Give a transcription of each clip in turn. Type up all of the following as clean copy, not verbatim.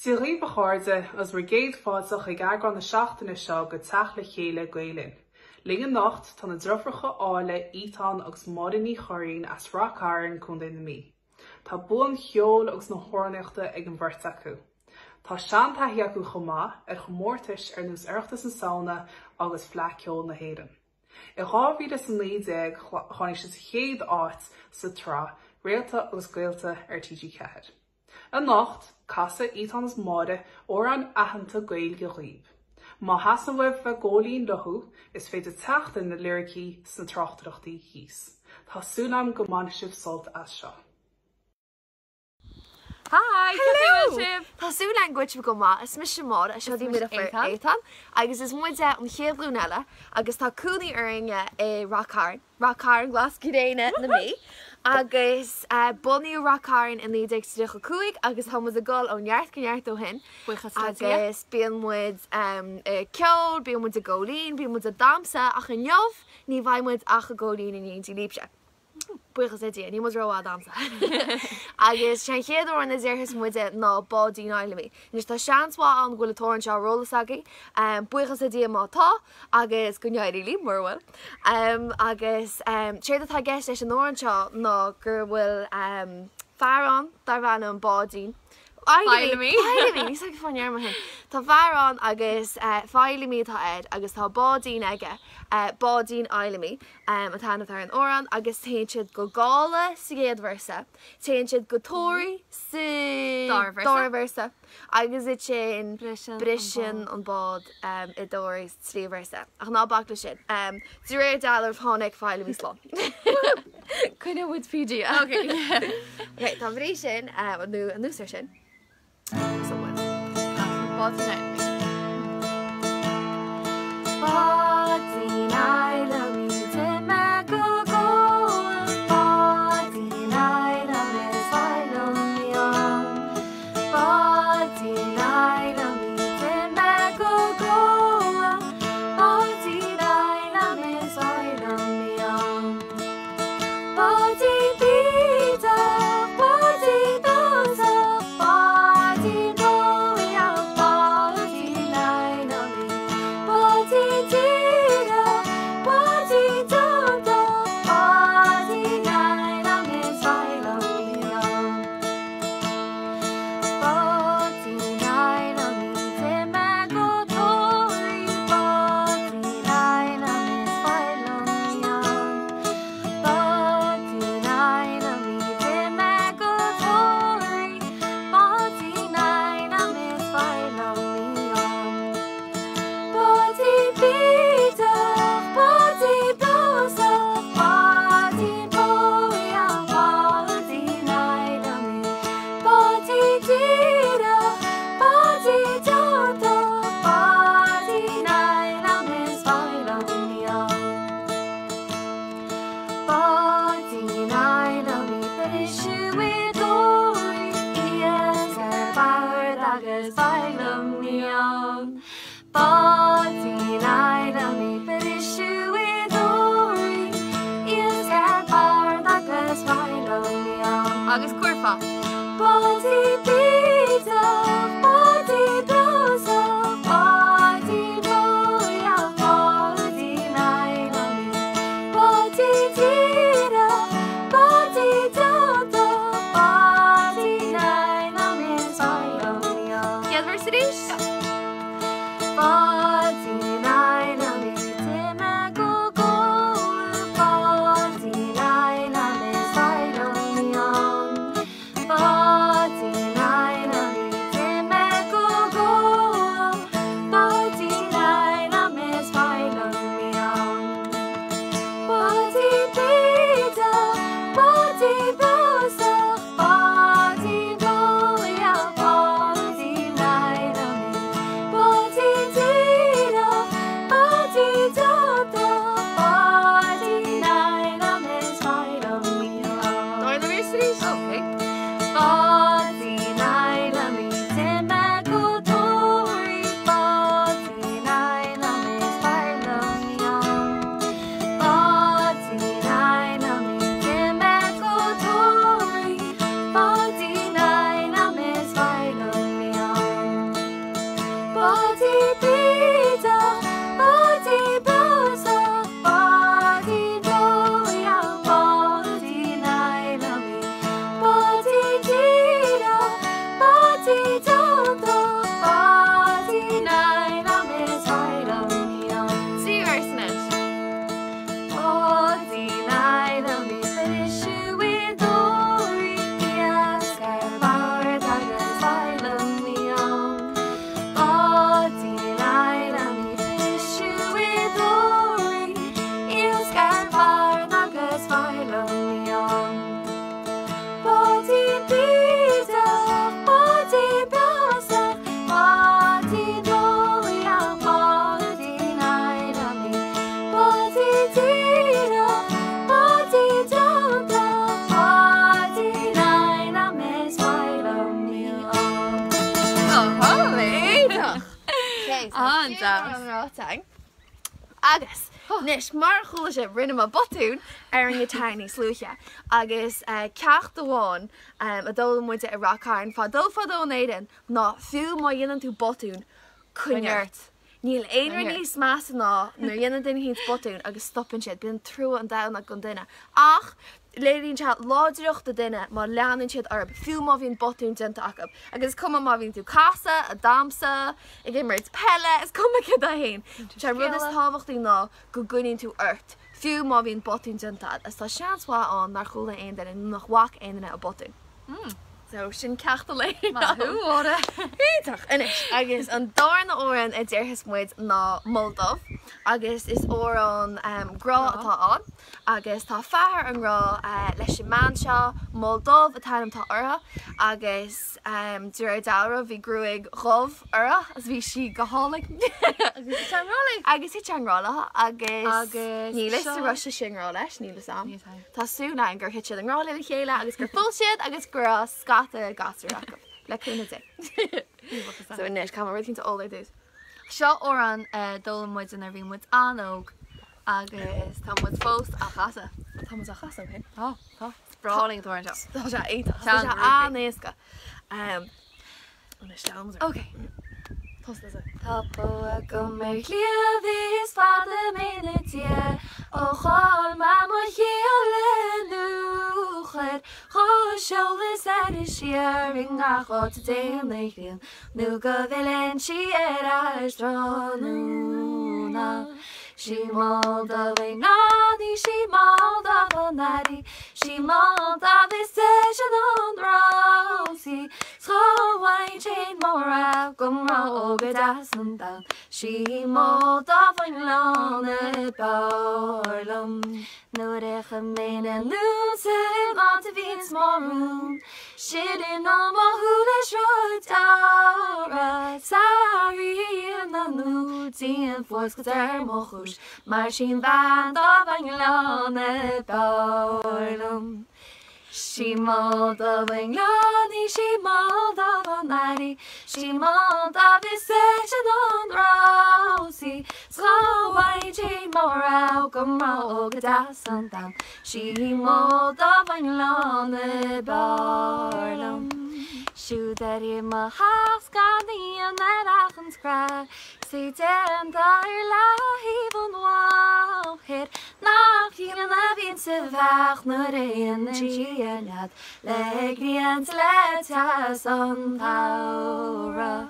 Dia dhaoibh a chairde agus bhur gcéad fáilte chuig eagrán na seachtaine seo de Teacht le Chéile Gael Linn. Linn anocht tá na deirfiúracha áille Étáin agus Máire Ní Churraoin as Rath Cairn, Co. na Mí. Tá bua an cheoil agus na hamhránaíochta ag an bheirt acu. Tá seantaithí acu chomh maith ar chomórtais ar nós Oireachtas na Samhna agus Fleadh Ceoil na hÉireann. I 2019 tháinig siad sa chéad áit sa tsraith Réalta agus Gaolta ar TG4. Anocht, casfaidh Étáin is Máire amhráin aitheanta Gaeilge dhaoibh. Má theastaíonn uaibh bheith ag gabháil fhoinn leo, is féidir teacht ar na liricí sna tráchtaireachtaí thíos. Tá súil agam go mbainfidh sibh sult as seo. Hi! Cén chaoi a bhfuil sibh? Tá súil agam go bhfuil sibh go maith. Is mise Máire, is seo í mo dheirfiúr Étáin, agus is muide an chéad ghlúin eile agus tá cónaí orainn i Rath Cairn. Rath Cairn glas gréine na Mí agus bunaíodh Rath Cairn i 1935 agus tá muid ag dul ó neart go neart ó shin. Buíochas le Dia. Agus bíonn muid ag ceol, bíonn muid ag gabháil fhoinn, bíonn muid ag damhsa ach inniu ní bheidh muid ach ag gabháil fhoinn in éindí libhse. Buíochas le Dia, níl muid rómhaith ag damhsa. Agus sé an chéad amhrán a déarfas muide ná Báidín Fheidhlimí. Anois tá seans mhaith ann go bhfuil an t-amhrán seo ar eolas agaibh, buíochas le Dia má tá, agus go n-éirí libh mura bhfuil. Agus séard atá i gceist leis an amhrán seo ná go bhfuil fear ann darb ainm Báidín. Feidhlimí. Feidhlimí! Níl a fhios agam cén fáth a ndeir mé sin. Tá fear ann agus Feidhlimí atá air agus tá báidín aige, Báidín Fheidhlimí an t-ainm atá ar an amhrán agus téann siad go gála sa gcéad véarsa, téann siad go Tóraigh sa dara véarsa. Agus ansin briseann an bád i dTóraigh sa tríú véarsa. Ach ná bac leis sin. De réir dealraimh tháinig Feidhlimí slán. Coinneoidh muid PG. Ok. Ok, dá bhrí sin, nó anuas air sin, so muid. Báidín Fheidhlimí. Báidín Fheidhlimí d'imigh go Goa, Báidín Fheidhlimí is Feidhlimí ann. Báidín Fheidhlimí d'imigh go Goa, Báidín Fheidhlimí is Feidhlimí ann. Báidín bídeach, báidín breosach, báidín bóíoch, báidín Fheidhlimí. Báidín díreach, báidín deontach, báidín Fheidhlimí is Feidhlimí ann. Báidín Fheidhlimí d'imigh go Tóraigh, Báidín Fheidhlimí is Feidhlimí ann. Báidín Fheidhlimí d'imigh go Tóraigh, Báidín Fheidhlimí is Feidhlimí ann. Báidín bídeach, báidín breosach, báidín bóíoch, báidín Fheidhlimí. Báidín díreach, báidín deontach, báidín Fheidhlimí is Feidhlimí ann. Báidín Fheidhlimí briseadh i dTóraigh, iasc ar bord agus Feidhlimí ann. Báidín Fheidhlimí briseadh i dTóraigh, iasc ar bord agus Feidhlimí ann. Agus curfá. Báidín bídeach, báidín breosach, báidín bóíoch, báidín Fheidhlimí. Báidín díreach, báidín deontach, báidín Fheidhlimí is Feidhlimí ann. Chéad véarsa arís. Báidín Fheidhlimí d'imigh go Goa, Báidín Fheidhlimí is Feidhlimí ann. Báidín Fheidhlimí d'imigh go Goa, Báidín Fheidhlimí is Feidhlimí ann. Báidín bídeach, báidín breosach, báidín bóíoch, báidín Fheidhlimí. Báidín deontach, báidín liom is maith liom í ann. Tríú véarsa anois. Báidín liom is briseadh i dtóraí iasc ar bord agus maith liom í ann. Báidín liom is briseadh i dtóraí iasc ar bord agus maith liom í ann. Báidín bídeach, báidín breosach, báidín dóigheach, báidín liom í. Báidín díreach, báidín deontach, báidín liom is maith liom í ann. Go hálainn! Iontach! An-deas. Agus anois, mar a chuala sibh, rinne mé botún ar an ngiotár níos luaithe agus ceacht amháin a d'fhoghlaim muide i Rath Cairn fadó fadó in Éirinn ná fiú má dhéanann tú botún, coinnigh ort. Níl aon rud níos measa ná nuair a dhéanann duine éicint botún agus stopann siad, bíonn trua an domhain ag an duine. Ach léiríonn sé láidreacht do duine má leanann siad orthu, fiú má bhíonn botún déanta acu. Agus is cuma má bhíonn tú ag casadh, ag damhsa, ag imirt peile, is cuma céard é féin. Sé an rud is tábhachtaí ná go gcoinníonn tú ort, fiú má bhíonn botún déanta agat. Agus tá seans mhaith ann nár chuala aon duine nó nach bhfaca aon duine an botún. So sin ceacht an lae. Maith thú, Máire. Iontach! Anois, agus an darna amhrán a déarfas muid ná Moll Dubh agus is amhrán grá atá ann. Agus tá fear i ngrá leis an mbean seo, Moll Dubh an t-ainm atá uirthi, agus de réir dealraimh bhí gruaig dhubh uirthi agus bhí sí go hálainn. Agus thit sé i ngrá léi. Agus thit sé i ngrá léi agus níl fhios an raibh sise i ngrá leis, níl fhios a'm. Tá súil a'm gur thit siad i ngrá lena chéile agus gur phós siad agus go raibh scata gasúr acu, le cúnamh Dé. So anois, caithfidh mé rud éicint a ól ar dtús. Seo amhrán a d'fhoghlaim muid nuair a bhí muid an-óg agus tá muid fós á chasadh. Tá muid á chasadh ó shin. Tá, tá. Is breá linn an t-amhrán seo. Tá sé iontach. Tá sé an-éasca. Anois, leanfaidh muid. Ok. Tosaigh. Tá bó agam ar chliabh is fada mé 'na diaidh ó chaill mé mo chiall in uachar dhá seoladh soir is siar i ngach áit a dtéann an ghrian Nó go bhfilleann sí ar ais tráthnóna. Sí Moll Dubh i ngleann í, sí Moll Dubh an Airí, sí Moll Dubh is deise an rós í. 'S dhá bhfaighinn féin mo rogha go mná óga deas an domhain, sí Moll Dubh an Ghleann a b'fhearr liom. Nuair a fhéachaim mé 'na luainte in áit a bhíonns mo rún, Sileann ó mo shúile sruth deora 's airíonn an ghrian fuascailt ar mo chúis Mar sí an bhean dubh ón nGleann a b'fhearr liom. Sí Moll Dubh an Ghleann í, sí Moll Dubh an Airí, sí Moll Dubh is deise an rós í, 's dhá bhfaighinn féin mo rogha go mná óga deas an domhain. Sí Moll Dubh an Ghleann a b'fhearr liom. Siúd uirthi i mo theach 's gan aon ar achan scraith 's í déanta ar leaththaobh an bhóthair nach ionadh a bhíonn sa bheach nuair a dhéanann sí a nead le grian 's le teas an tsamhraidh.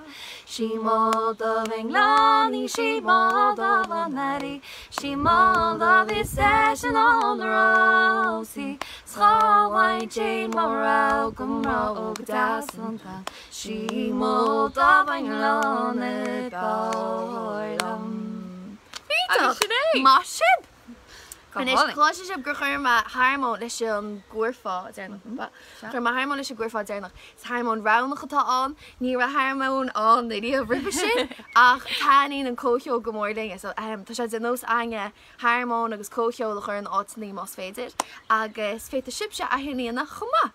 Sí Moll Dubh an Ghleann í, sí Moll Dubh an Airí, Sí Moll Dubh is deise an rós í, 's dhá bhfaighinn féin mo rogha go mná óga deas an domhain, Sí Moll Dubh an Ghleann a b'fhearr liom. Agus sin é! Maith sibh! Go Anois, hálainn. cloisfidh sibh gur chuir mé harmóin leis an gcúrfá deireanach. Chuir mé harmóin leis an gcúrfá deireanach. Is harmóin roghnach atá ann. Ní raibh harmóin ann ariamh roimhe sin ach taitníonn an comhcheol go mór linne so tá sé de nós againne harmóin agus comhcheol a chur in áiteanna más féidir agus féadfaidh sibhse é sin a dhéanamh chomh maith.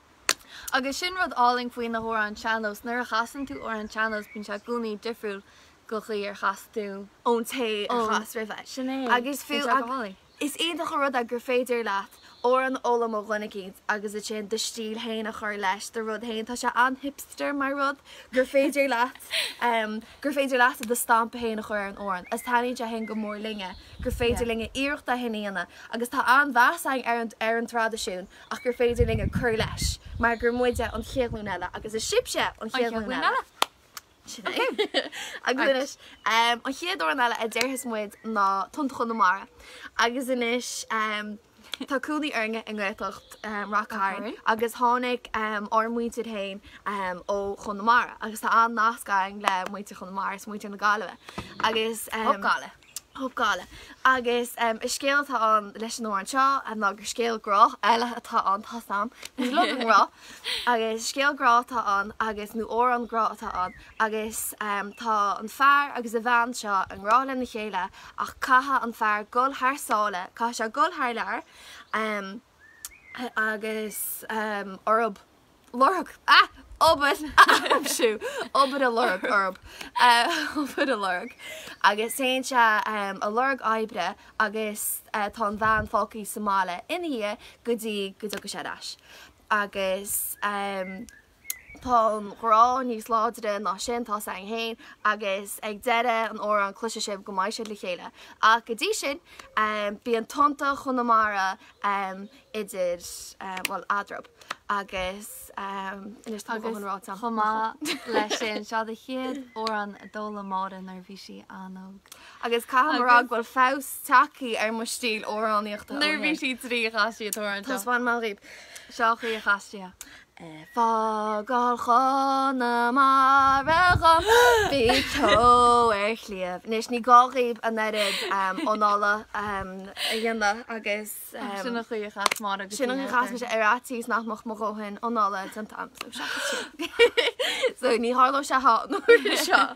Agus sin rud álainn faoi na hamhráin sean-nós, nuair a chasann tú amhrán sean-nós bíonn sé i gcónaí difriúil go chaoi ar chas tú. ón té a chas roimhe. Sin é. Agus fiú Bíonn sé go hálainn. Is iontach an rud é gur féidir leat amhrán a fhoghlaim ó dhuine eicínt agus ansin do stíl féin a chur leis, do rud féin. Tá sé an-hipster mar rud gur féidir leat gur féidir leatsa do stampa féin a chur ar an amhrán agus taitníonn sé sin go mór linne gur féidir linne iarracht é sin a dhéanamh agus tá an-mheas againn ar an ar an traidisiún ach gur féidir linne cur leis mar gur muide an chéad ghlúin eile agus is sibhse an chéad ghlúin eile. Sin é. Agus anois an chéad amhrán eile a déarfas muid ná Tonnta Chonamara agus anois tá cónaí orainne i nGaeltacht Ráth Cairn agus tháinig ár muintir féin ó Chonamara agus tá an-nasc againn le muintir Chonamara is muintir na Gaillimhe agus Hup Gaillimh. Hup Gaillimh. Agus is scéal atá ann leis an amhrán seo ná gur scéal grá eile atá ann, tá sam, ní log an ngrá. Agus scéal grá atá ann agus nó amhrán grá atá ann agus tá an fear agus a bhean seo i ngrá lena chéile ach caithfidh an fear dul thar sáile, caithfidh sé dul thar lear agus orb. lorg, ah! obair a aimsiú, obair a lorg, orb, obair a lorg. Agus téann sé a lorg oibre agus tá an bhean fágtha sa mbaile ina dhiaidh go dtí go dtiocfaidh sé ar ais. Agus tá an grá níos láidre ná sin, tá's againn féin, agus ag deireadh an amhráin cloisfidh sibh go mbeidh siad le chéile. Ach go dtí sin, bíonn tonnta Chonamara idir, bhuel, eadraib agus anois tá mo dhóthain ráite agam. Chomh maith leis sin, seo an chéad amhrán a d'fhoghlaim Máire nuair a bhí sí an-óg. Agus caithfidh mé a rá go bhfuil feabhas tagtha ar mo stíl amhránaíochta ó shin. Nuair a bhí sí 3 chas sí an t-amhrán seo. Taispeánfaidh mé dhaoibh. Seo an chaoi a chas sí é. Ag fágáil Chonamara dhom bhí ceo ar shliabh. Anois ní gá dhaoibh an oiread anála a dhéanamh agus Sin an chaoi a chas Máire go Sin an chaoi a chas mise ar fhaitíos nach mbeadh mo dhóthain anála déanta agam so seachas sin. So ní tharlóidh sé an uair seo.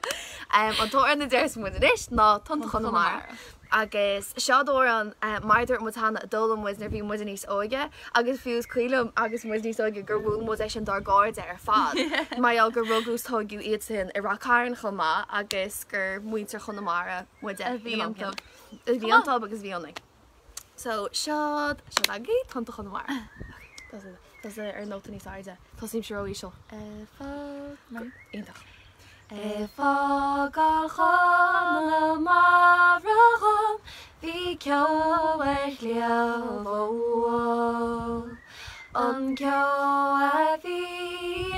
An t-amhrán a déarfas muid anois ná Tonnta Chonamara. Agus seo amhrán, mar a dúirt muid cheana, a d'fhoghlaim muid nuair a bhí muide níos óige agus fiú is cuimhin liom agus muid níos óige gur mhúin muid é sin dár gcairde ar fad mar gheall gur rugadh is tóigeadh iad sin i Rath Cairn chomh maith agus gur muintir Chonamara muide A bhí iontu. A bhí iontu agus a bhí ionainn. So seo, seo agaibh Tonnta Chonamara. Tá ar nóta níos airde. Tosaímse ró-íseal. Iontach. Ag fágáil Chonamara dhom bhí ceo ar shliabh ó An ceo a bhí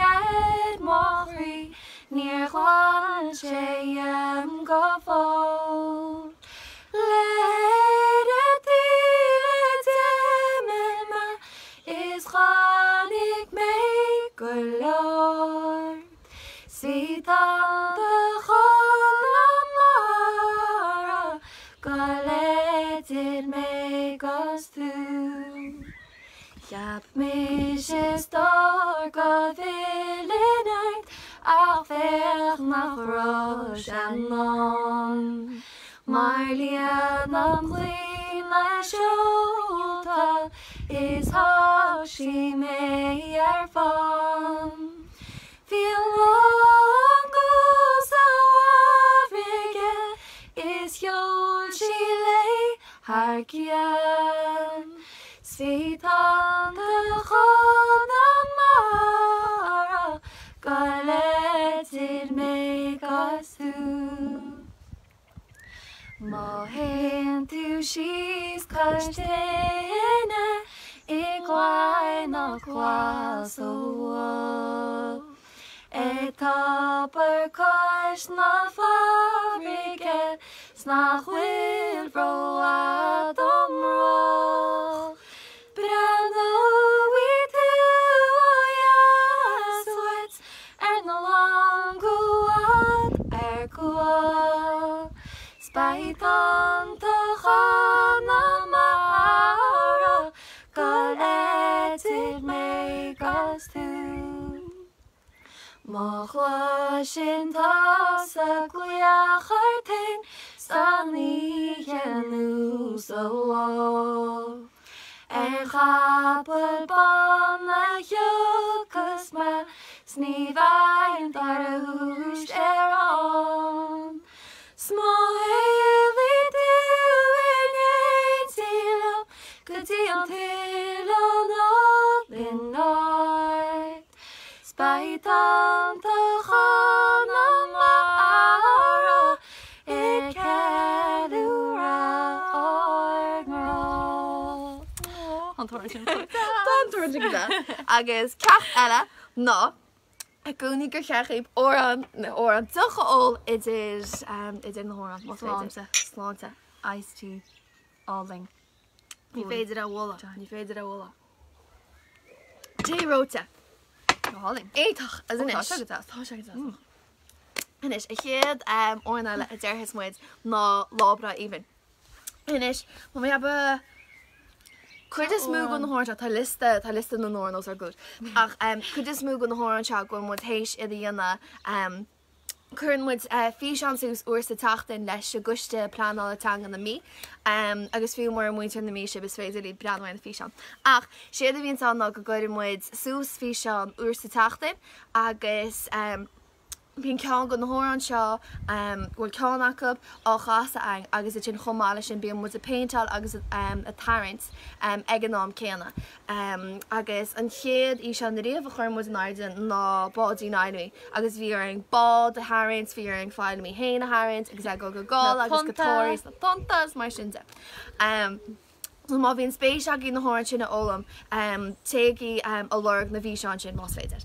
ar mo chroí níor ghlan sé dheam go fóill. Leire taoille d'imigh mé is chonaic mé go leor. 'S bhí tonnta Chonamara ag gol idir mé 'gus tú. Cheap mise a stór go bhfillfinn ort ach féach nach raibh sé in am. Mar líon an ghaoth na seolta is thug sí mé ar fán. Bhí long sa bhfarraige is sheol sí léi thar cionn. 'S bhí tonnta Chonamara ag gol idir mé 'gus tú. Má théann tú síos cois tine i gclaí na Clasóg, Ag tobar cois na farraige 's nach bhfuil rófhada ón mbruach. Breathnóidh tú ó dheas uait ar na longa i bhfad ar gcúl 's beidh tonnta Chonamara ag gol idir mé 'gus tú. Má chloiseann tusa glaoch ar toinn san oíche nó sa ló. Ar chapall bán a thiocfas mé 's ní bheidh an dara húis air ann. 'S má éalaigh tú in éindí liom go dtí an t-oileán álainn ard. 'S beidh tonnta Chonamara. An t-amhrán sin chomh deas. Tá an t-amhrán sin go deas. Agus ceacht eile ná i gcónaí gur cheart dhaoibh amhrán nó amhrán deoch a ól idir idir na hamhráin más féidir. Sláinte. Sláinte. Iced tea. Álainn. Ní féidir a mholadh. Ní féidir a mholadh. Tae reoite. Go hálainn. Iontach. Agus anois. Tá sé go deas. Tá sé go deas. Anois, an chéad amhrán eile a déarfas muid ná Lá Breá Aoibhinn. Anois, tá mé ag ceapadh cuid is mó de na hamhráin seo, tá liosta, tá liosta na n-amhrán os ár gcomhair, ach cuid is mó de na hamhráin seo go bhfuil muid théis iad a dhéanamh, cuireann muid físeán suas uair sa tseachtain leis an gCoiste Pleanála Teanga na Mí agus fiú mura muintir na Mí sibh is féidir libh breathnú ar na físeáin. Ach séard a bhíonns ann ná go gcuireann muid suas físeán uair sa tseachtain agus Bíonn ceann de na hamhráin seo, bhuel ceann acu, á chasadh againn agus ansin chomh maith leis sin bíonn muid ag péinteáil agus ag tarraingt ag an am céanna. Agus an chéad fhíseán ariamh a chuir muid in airde ná Báidín Fheidhlimí agus bhí orainn bád a tharraingt, bhí orainn Feidhlimí féin a tharraingt agus é ag dul go Gall agus go Toraigh is na tonnta is mar sin de. So má bhíonn spéis agaibh na hamhráin sin a fhoghlaim, téigí a lorg na bhfíseán sin más féidir.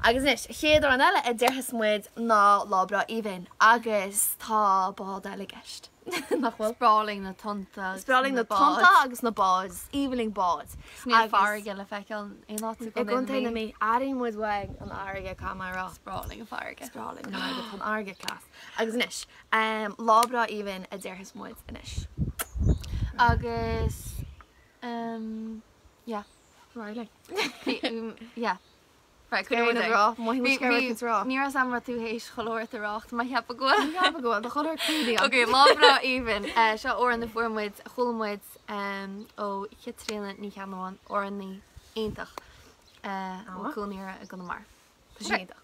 Agus anois, an chéad amhrán eile a déarfas muid ná Lá Breá Aoibhinn agus tá bád eile i gceist. Nach bhfuil? Is breá linn na tonnta agus na báid. Is breá linn na tonnta agus na báid. Is aoibhinn linn báid. Is níl farraige le feiceáil aon áit i gContae na Mí. Airíonn muid uainn an fharraige, caithfidh mé a rá. Is breá linn an fharraige. Is breá linn an fharraige. Tá an fharraige class. Agus anois, Lá breá aoibhinn a déarfas muid anois. Agus yeah. Riley. Yeah. Right, Céard a rá? Mothaím muid céard a rá. Ní raibh a fhios agam raibh tú théis chuile shórt a rá ach tá mé ag ceapadh go bhfuil. Ní ceapadh go bhfuil, tá chuile shórt clúdaithe agam. Ok, lá breá aoibhinn. Seo amhrán a fuair muid, a chuala muid ó Chaitríona Ní Cheannabháin, amhránaí iontach a bhfuil cónaí uirthi i gConamara. Tá sí iontach.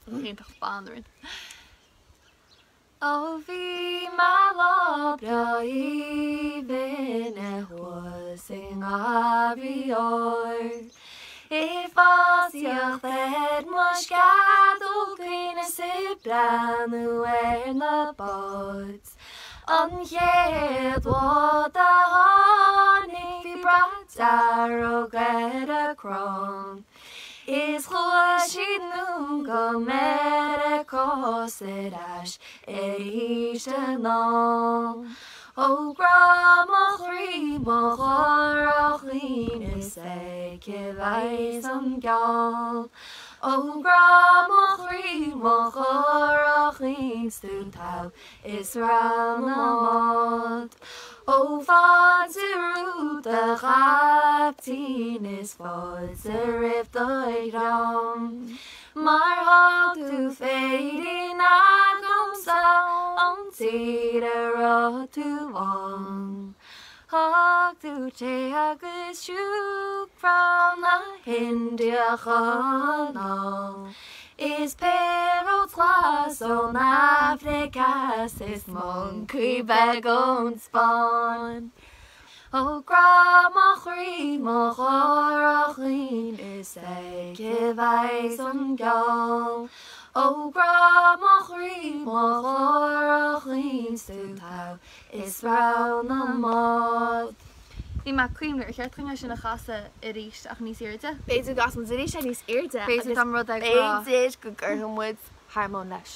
Iontach banríon. Ó bhí mo lá breá aoibhinn thuas i nGarraí Ard Ag fosaíocht ar mo sceadóg caoin is ag breathnú ar na báid An chéad bhád a tháinig bhí brat dearg ar a crann Is chuaigh siad anonn go Meiriceá 's ar ais arís anall. Ó grá mo chroí, mo chara caoin, is aici a bheas an geall. Ó grá mo chroí, mo chara caoin, 's tú togha is rogha na mbád. Ó fáilte romhat a chaiptín is fáilte roimh do dhream Mar thug tú féirín agamsa ón tír a raibh tú ann Thug tú tae agus siúcra ó na hIndiacha anall Is pearóid ghlas ón Afraic Theas is moncaí beag ón Spáinn. Ó grá mo chroí, mo chara caoin, is aici a bheas an geall. Ó grá mo chroí, mo chara caoin, 's tú togha is rogha na mbád. Bhí mé ag cuimhneamh, ar cheart dúinn é sin a chasadh arís ach níos airde? B'fhéidir go gcasfaidh muid arís é níos airde B'fhéidir dá mba rud é go raibh. B'fhéidir go gcuirfidh muid harmóin leis.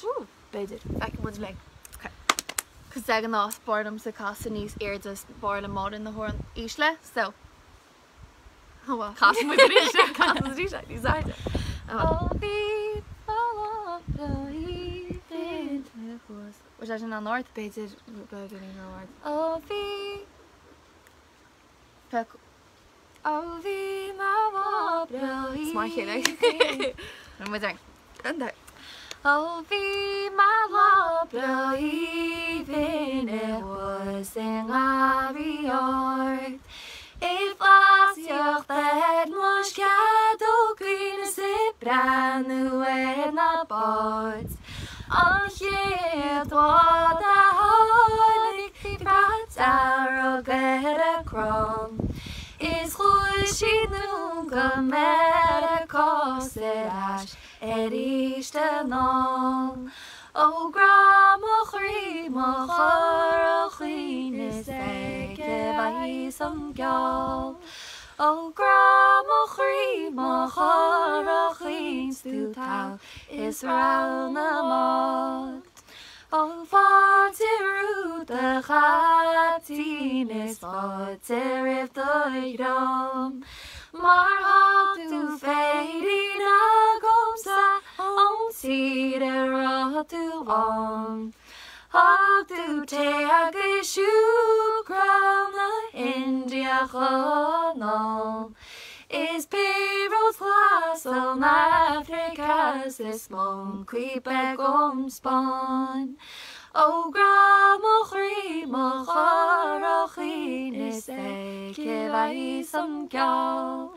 B'fhéidir. Feicfidh muid linn. Ok. Cos de ghnáth is b'fhearr liomsa casadh níos airde is b'fhearr le Máire na hamhráin ísle, so. Casfaidh muid arís é. Casfaidh muid arís é níos airde. Ó bhí mo lá breá aoibhinn thuas. Bhfuil sé sin an-ard? B'fhéidir beagáinín ró-ard. Ó bhí Féach Ó bhí mo lá breá Is mar a chéile. Rinne muid ar. An dara. Ó bhí mo lá breá aoibhinn thuas i nGarraí Ard Ag fosaíocht ar mo sceadóg caoin is ag breathnú ar na báid. An chéad bhád a tháinig bhí brat dearg ar a crann Is chuaigh siad anonn go Meiriceá 's ar ais arís anall. Ó grá mo chroí, mo chara caoin, is aici a bheas an geall. Ó grá mo chroí, mo chara chaoin, 's tú togha is rogha na mbád. Ó fáilte romhat a chaiptín is fáilte roimh do dhream, Mar thá tú féirín agamsa ón tír a raibh tú ann. Thug tú tae agus siúcra na hIndiach anall, Is pioróg ghlas ón Afraic Theas is moncaí beag ón Spáinn. Ó grá mo chroí, mo chara chaoin, is aici bheas an ceol.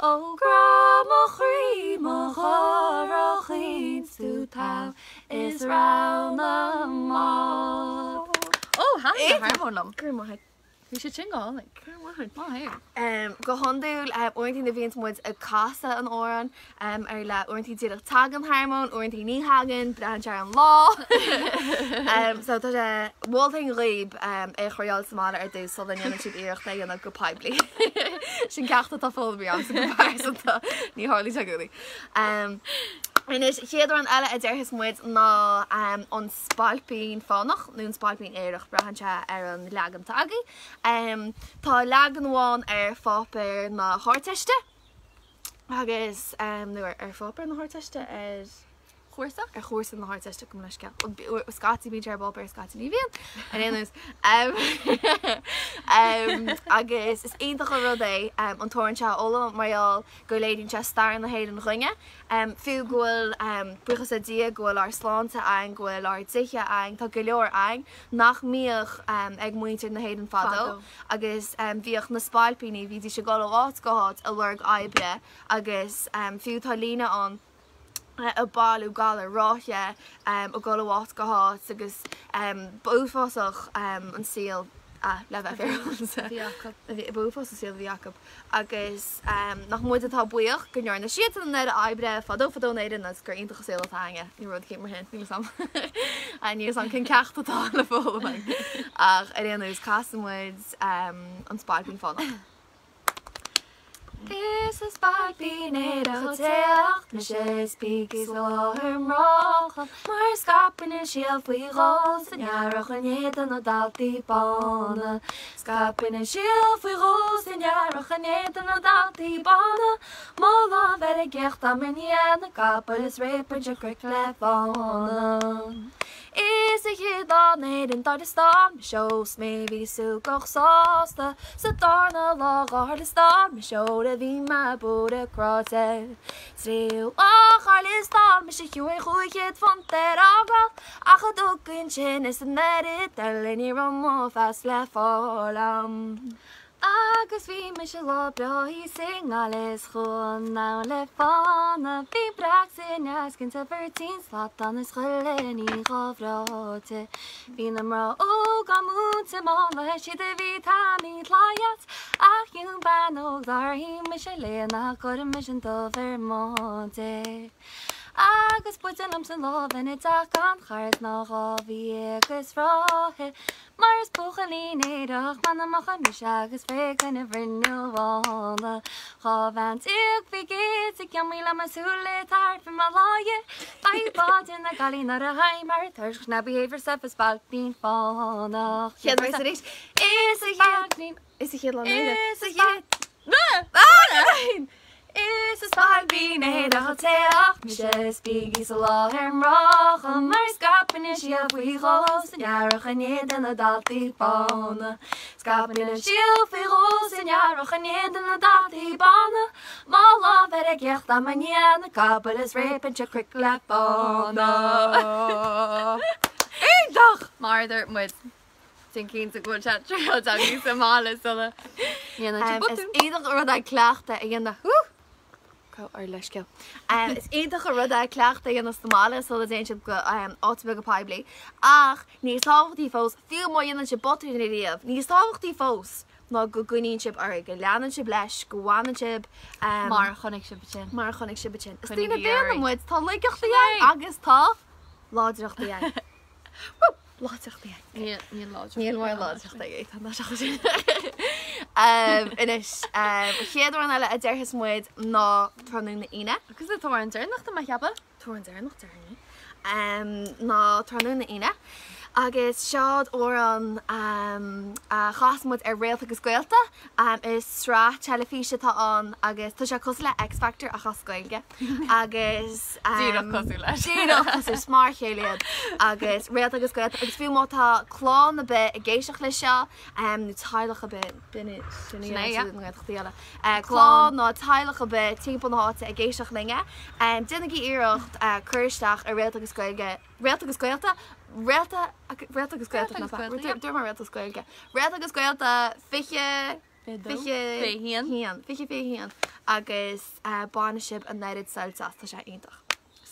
Ó grá mo chroí, mo chara chaoin, 's tú togha is rogha na mbád. Ó, thaitin an harmóin liom. Go raibh maith agat. Bhí sé sin go hálainn. Go raibh maith agat. Maith thú. Go hiondúil, uaireanta nuair a bhíonns muid ag casadh an amhráin ar leith, uaireanta díreach tagann harmóin, uaireanta ní thagann, braitheann sé ar an lá. So tá sé, mholfainn dhaoib é a thriáil sa mbaile ar dtús sula ndéanann sibh iarracht é a dhéanamh go poiblí. Sin ceacht atá foghlamtha agamsa go pearsanta, ní tharlaíonn sé i gcónaí. Anois, chéad amhrán eile a déarfas muid ná An Spailpín Fánach, nó An Spailpín Aerach, braitheann sé ar an leagan atá agaibh. Tá leagan amháin ar pháipéar na hArdteiste agus, nó ar pháipéar na hArdteiste, ar chúrsa? Ar chúrsa na hArdteiste, gabh mo leithscéal. Scaití bíonn sé ar bpáipéar, scaití ní bhíonn. Ar aon nós. Agus is iontach an rud é an t-amhrán seo a fhoghlaim mar gheall go léiríonn sé stair na hÉireann dhúinne. Fiú go bhfuil, buíochas le Dia, go bhfuil ár sláinte againn, go bhfuil ár dtithe againn, tá go leor againn nach mbíodh ag muintir na hÉireann fadó agus bhíodh na spailpíní, bhídís ag dul ó áit go háit ag lorg oibre agus fiú tá líne ann ag bailiú galar ráithe, ag dul ó áit go háit agus ba uafásach an saol le bheith féaráilte. A bhí acu. Ba uafásach an saol a bhí acu. Agus nach muid atá buíoch go ndearna siadsan an oiread oibre fadó fadó in Éirinn agus gur iontach an saol atá againne, nó rud éicint mar sin, níl 'fhios a'm. Níl 'fhios a'm cén ceacht atá le foghlaim againn. Ach ar aon nós, casfaidh muid An Spailpín Fánach. Is an spailpín aerach ag teacht mise is bígí sa láthair mbrách Mar scaipeann an síol faoi dhó san earrach in éadan na daltaí bána. Scaipeann an síol faoi dhó san earrach in éadan na daltaí bána. Mo lámh ar an gcéacht táim i ndiaidh na gcapall is réabann sé cnoic le fána. Is an chéad lá in Éirinn dár liostáil mise ós mé bhí súgach sásta Sa darna lá dhár liostáil mise óra bhí mé buartha cráite Tríú lá dhár liostáil mise chuaigh £500 ar fhágáil Ach an dtugann sin is an oiread eile ní raibh mo phas le fáil a'm. Agus bhí mise lá breá thíos i nGaillimh is chuaigh anonn le fána Bhí breac sa ndeasc sa bheairtín slat is chuile ní dhá bhreoite Bhí na mná óga múinte málaithe siad a bhí tanaí tláith Ach dhiúl bean óg dár shín mise léi nach gcuireann mise an dubh ar maide Agus buidéal liom sa lámh ina dteach gan charad ná dhá bhí agus ráithe Mar is buachaillín aerach Manannach mise agus fé choinne bhruinneall bhána 12 bhean bhí gcéad ag iomaí le mo súile thart fé mo láidhe Beidh bád ina gcailín nuair a théim thar tuirseach Now behave yourself a spailpín fánach. Chéad véarsa arís. Is a chéad Is a chéad lá in Éirinn. Is a chéad Is an spailpín aerach ag teacht mise is bígí sa láthair mbrách mar scaipeann an síol faoi dhó san earrach in éadan na daltaí bána. Scaipeann an síol faoi dhó san earrach in éadan na daltaí bána. Mo lámh ar an gcéacht am i ndiaidh na gcapall is réabann sé cnoic le fána. Iontach! Mar muid. Déan cinnte go bhfuil sé triáilte agaibh sa mbaile sula ndéanann sibh Is botún. iontach an rud é cleachtadh a dhéanamh. Gabh mo leithscéal. Is iontach an rud é cleachtadh a dhéanamh sa mbaile sula dtéann sibh go áit ar bith go poiblí. Ach níos tábhachtaí fós, fiú má dhéanann sibh botún ariamh, níos tábhachtaí fós ná go gcoinníonn sibh oraibh, go leanann sibh leis, go bhfanann sibh Mar a chonaic sibh ansin. Mar a chonaic sibh ansin. Is Coinnigí daoine daonna oraibh. muid, tá laigeachtaí Sin é. againn agus tá láidreachtaí againn. Woo! Láidreachtaí. Níl láidreachtaí. Níl mórán láidreachtaí ag tá ná seachas sin. Anois, an chéad amhrán eile a déarfas muid ná Tráthnóna Aoine. Agus an t-amhrán deireanach tá mé a cheapadh. T-amhrán deireanach déarfainn. Ná Tráthnóna Aoine. Agus seod amhrán a chas muid ar Réalta agus Gaolta. Is sraith teilifíse atá ann agus tá sé cosúil le X Factor ach as Gaeilge. Agus. Díreach cosúil leis. Díreach cosúil, is mar a chéile iad. Agus Réalta agus Gaolta agus fiú má tá clann ar bith ag éisteacht leis seo, nó teaghlach ar bith, b'in sin Sin é, yeah. na Gaeltachtaí eile. Clann nó teaghlach ar bith timpeall na háite ag éisteacht linne, déanaigí iarracht cur isteach ar Réalta agus Gaeilge, Réalta agus Gaolta, Réalta, Réalta agus Gaolta, Réalta agus Gaolta, yeah. Dúirt mé Réalta agus Gaeilge. Réalta agus Gaolta 20, 21. 21, 20, 21 agus bainfidh sibh an oiread sult as, tá sé iontach.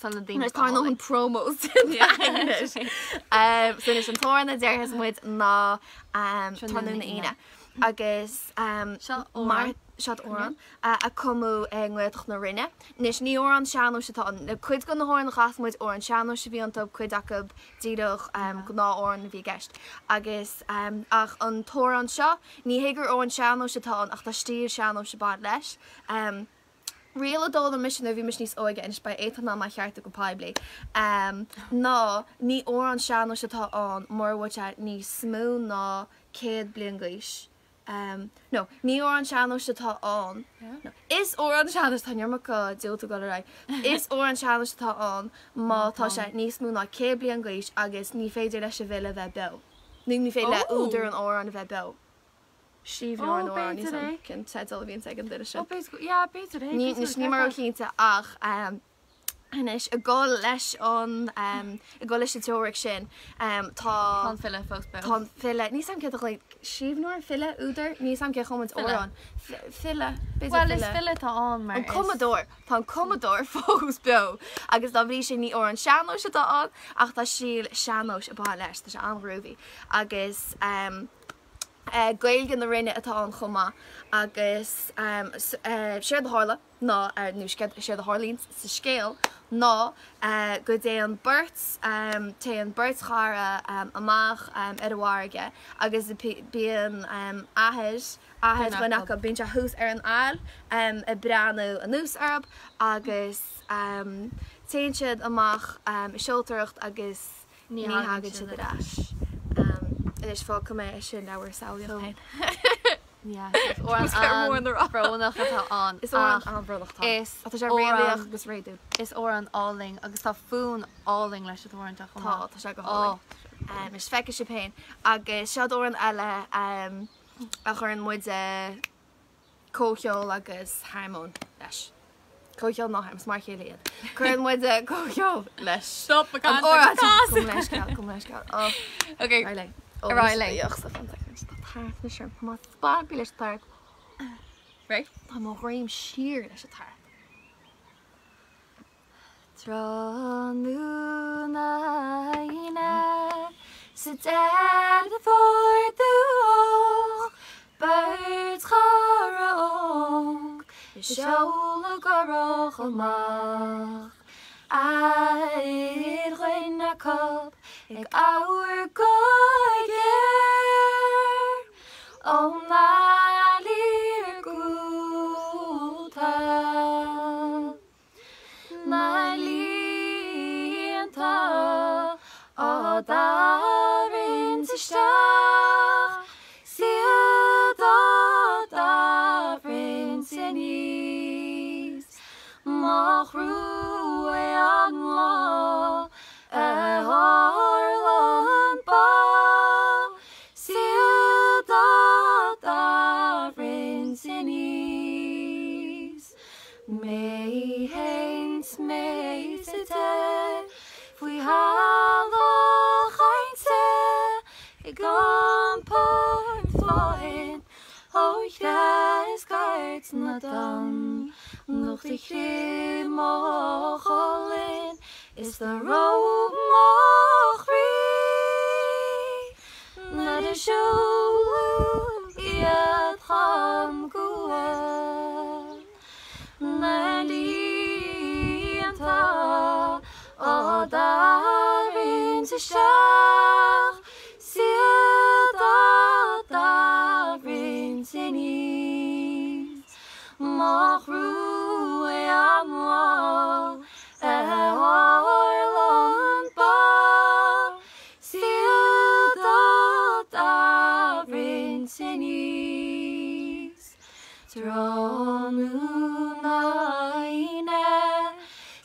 Tá na daoine Anois tá ár ndóthain promos anois. So anois an t-amhrán a déarfas muid ná Tráthnóna Aoine. Agus Seo amhrán. Seo amhrán a cumadh i nGaeltacht na Rinne. Anois ní amhrán sean-nóis atá ann. Cuid de na hamhráin a chas muid amhrán sean-nóis a bhí iontu, cuid acu díreach gnáth-amhrán a bhí i gceist. Agus ach an t-amhrán seo, ní hé gur amhrán sean-nóis atá ann ach tá stíl sean-nóis ag baint leis. Riail a d'fhoghlaim mise nuair a bhí mise níos óige, anois beidh Étáin in ann mé a cheartú go poiblí, ná ní amhrán sean-nóis atá ann mura bhfuil sé níos mó ná 100 bliain d'aois. No, ní amhrán sean-nóis atá ann, no, is amhrán sean-nóis, tá an iomarca diúltú ag dul ar aghaidh, is amhrán sean-nóis atá ann má tá sé níos mó ná 100 bliain d'aois agus ní féidir leis an bhfile bheith beo, nó ní féidir le údar an amhráin a bheith beo. Scríbhneoir an amhráin, níl 's a'm cén teideal a bhíonns ag an duine sin. Ó, b'fhéidir go, yeah, b'fhéidir é, Ní, anois níl mé ró-chinnte ach anois ag dul leis an, ag dul leis an teoiric sin, tá. Tá an file fós beo. Tá an file, níl 's a'm céard a ghlaoigh, scríbhneoir, file, údar, níl 's a'm cé a chum an t-amhrán. File, b'fhéidir file. Bhuel, is file atá ann mar An is. cumadóir, tá an cumadóir fós beo agus dá bhrí sin ní amhrán sean-nóis atá ann ach tá stíl sean-nóis ag baint leis, tá sé an-ghrúvaí agus. Gaeilge na Rinne atá ann chomh maith agus séard a tharla ná, nó séard a tharlaíonn sa scéal ná go dtéann beirt, téann beirt chara amach ar an bhfarraige agus bíonn athair, athair dhuine acu, bíonn sé thuas ar an aill ag breathnú anuas orthu agus téann siad amach ag seoltóireacht agus Ní Ní thagann thagann siad siad ar ar ais. Anois fágfaidh mé é sin le bhur samhlaíocht féin. Yeah, is amhrán an-bhrónach atá ann. Is amhrán an-bhrónach atá ann. Is Ach tá sé réalaíoch agus réadúil. Is amhrán álainn agus tá fonn álainn leis an amhrán seo chomh Tá, maith. tá sé go hálainn. Anois feicfidh sibh féin. Agus seod amhrán eile a chuireann muid comhcheol agus harmóin leis. Comhcheol ná harmóin, is mar a chéile iad. Cuireann muid comhcheol leis. Stop ag caint agus cas! Gabh mo leithscéal, gabh mo leithscéal. Oh. Ok, Ar aghaidh linn. Ar aghaidh linn. Tá tart anois orm. Tá mé spalptha leis an tart. Réidh? Tá mo dhroim siar leis an tart. Tráthnóna Aoine sa Deireadh Fómhair dúch beirt chara óg ag seoladh curach amach athair dhuine acu ag amharc go géar ón aill iargúlta. Na líonta á dtarraingt isteach 's iad á dtarraingt aníos. Má chruaidh an lá a tharla an bá 's iad á dtarraingt aníos. Mé fhéin 's mé tite faoi thalamh chainte ag iompar fáin ó threascairt na dtonn nocht a chrith mo cholainn is do reoigh mo chroí nuair a seoladh iad chun gabháil. Na líonta á dtarraingt isteach 's iad á dtarraingt aníos. Tráthnóna Aoine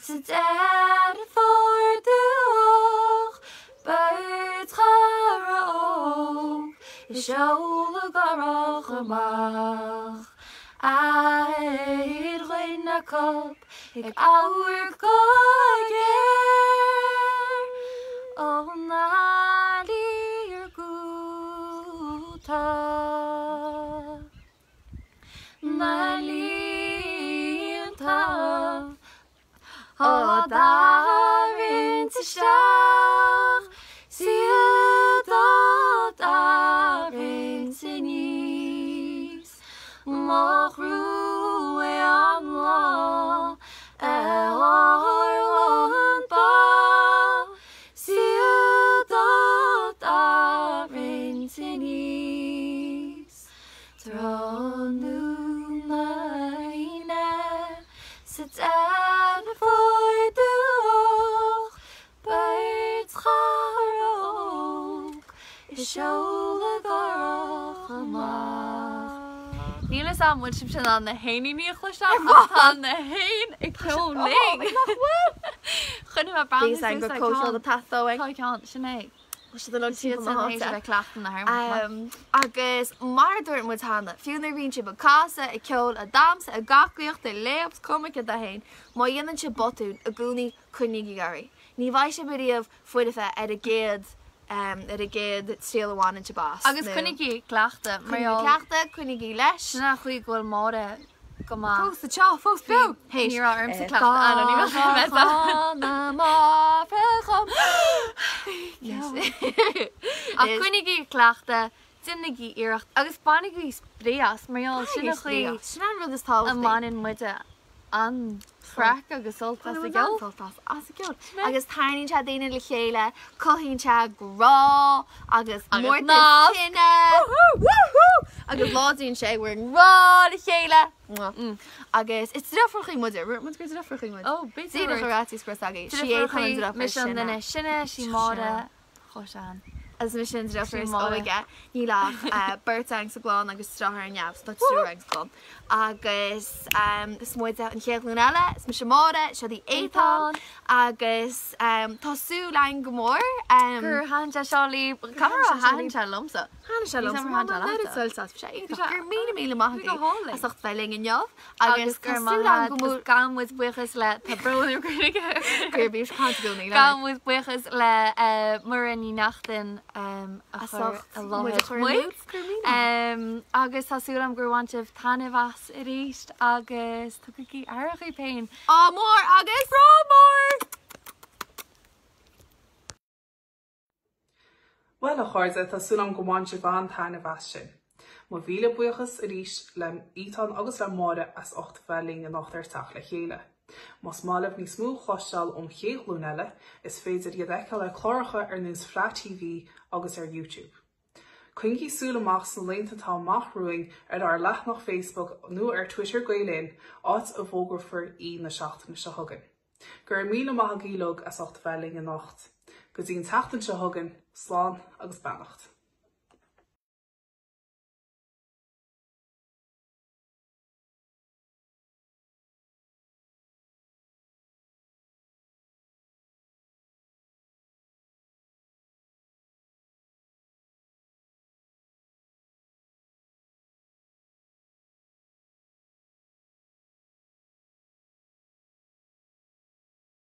sa Deireadh Fómhair dúch beirt chara óg ag seoladh gárach amach ar dhuine acu ag amharc go géar ó na iargúlta. Na líonta á dtarraingt isteach 's iad á dtarraingt aníos. Mo thruaigh an lá a tharlann bá 's iad á dtarraingt aníos. Tráthnóna Aoine sa Deireadh Fómhair dúch beirt chara óg ag seoladh gárach amach. Níl fhios a'm bhfuil sibhse in ann na héiníní a chloisteáil ach tá na héin ag ceol linn. Nach bhfuil? Choinnigh mé breathnú Bhí suas gur ar comhcheol ceann. atá uainn. Tá ceann, sin é. Siad an Siad na san théis a bheith cleachtadh na harm. Agus mar a dúirt muid cheana, fiú nuair a bhíonn sibh ag casadh, ag ceol, ag damhsa, ag aclaíocht, ag léamh, is cuma céard é féin, má dhéanann sibh botún, i gcónaí coinnígí oraibh. Ní bheidh sibh ariamh foirfe ar an gcéad ar an gcéad triail a bhaineann sibh as. Agus coinnígí ag cleachtadh, mar Coinnígí gheall. ag cleachtadh, coinnígí leis. Sin an chaoi go bhfuil Máire go maith. Fós anseo, fós beo! Ní raibh ormsa cleachtadh ann, ní raibh mé sa. Ach coinnígí ag cleachtadh, déanaigí iarracht agus bainigí spraoi as, mar gheall, sin an chaoi Sin an rud is a tábhachtaí. mbaineann muide an-chraic agus sult as an gceol. Sult as an gceol. Agus tarraingíonn sé daoine le chéile, cothaíonn sé grá agus mórtas cine. Agus láidríonn sé bhur ngrá le chéile. Agus is deirfiúrachaí muide, dúirt muid gur deirfiúrachaí muid. Ó, b'fhéidir. Díreach ar fhaitíos go raibh agaibh. Sí é an deirfiúr Mise an duine is sine, sí Máire chomh sean. Agus mise an deirfiúr is óige. Níl ach beirt againn sa gclann agus deartháir ar neamh, so tá triúr againn sa chlann. Agus is muide an chéad ghlúin eile, is mise Máire, siod í Étáin, agus tá súil againn go mór. Gur thaitin sé seo libh, caithfidh a rá thaitin sé liomsa. Thaitin sé liomsa, mar an oiread sult as, bhí sé iontach. Go raibh míle míle maith agaibh as ucht bheith linn inniu agus go raibh maith agat agus gabhann muid buíochas le tá brón orm gur bhí caint i gcónaí. Gabhann muid buíochas le Muireann Ní Neachtain a chuir i láthair muid. Agus tá súil agam gur bhain sibh taitneamh as arís agus tugaigí aire dhaoibh féin. Ádh mór agus grá mór! Bhuel, a chairde, tá súil agam go mbain sibh an-taitneamh as sin. Mo mhíle buíochas arís le Étáin agus le Máire as ucht bheith linn anocht ar Teacht le Chéile. Más maith libh níos mó a chloisteáil ón chéad ghlúin eile, is féidir iad a fheiceáil ar chláracha ar nós Fleadh TV agus ar YouTube. Coinnígí súil amach sna laethanta atá amach romhainn ar ár leathanach Facebook nó ar Twitter Gael Linn, áit a bhfógrófar aoi na seachtaine seo chugainn. Go raibh míle maith agaibh uilig as ucht bheith linn anocht. Go dtí an tseachtain seo chugainn, slán agus beannacht.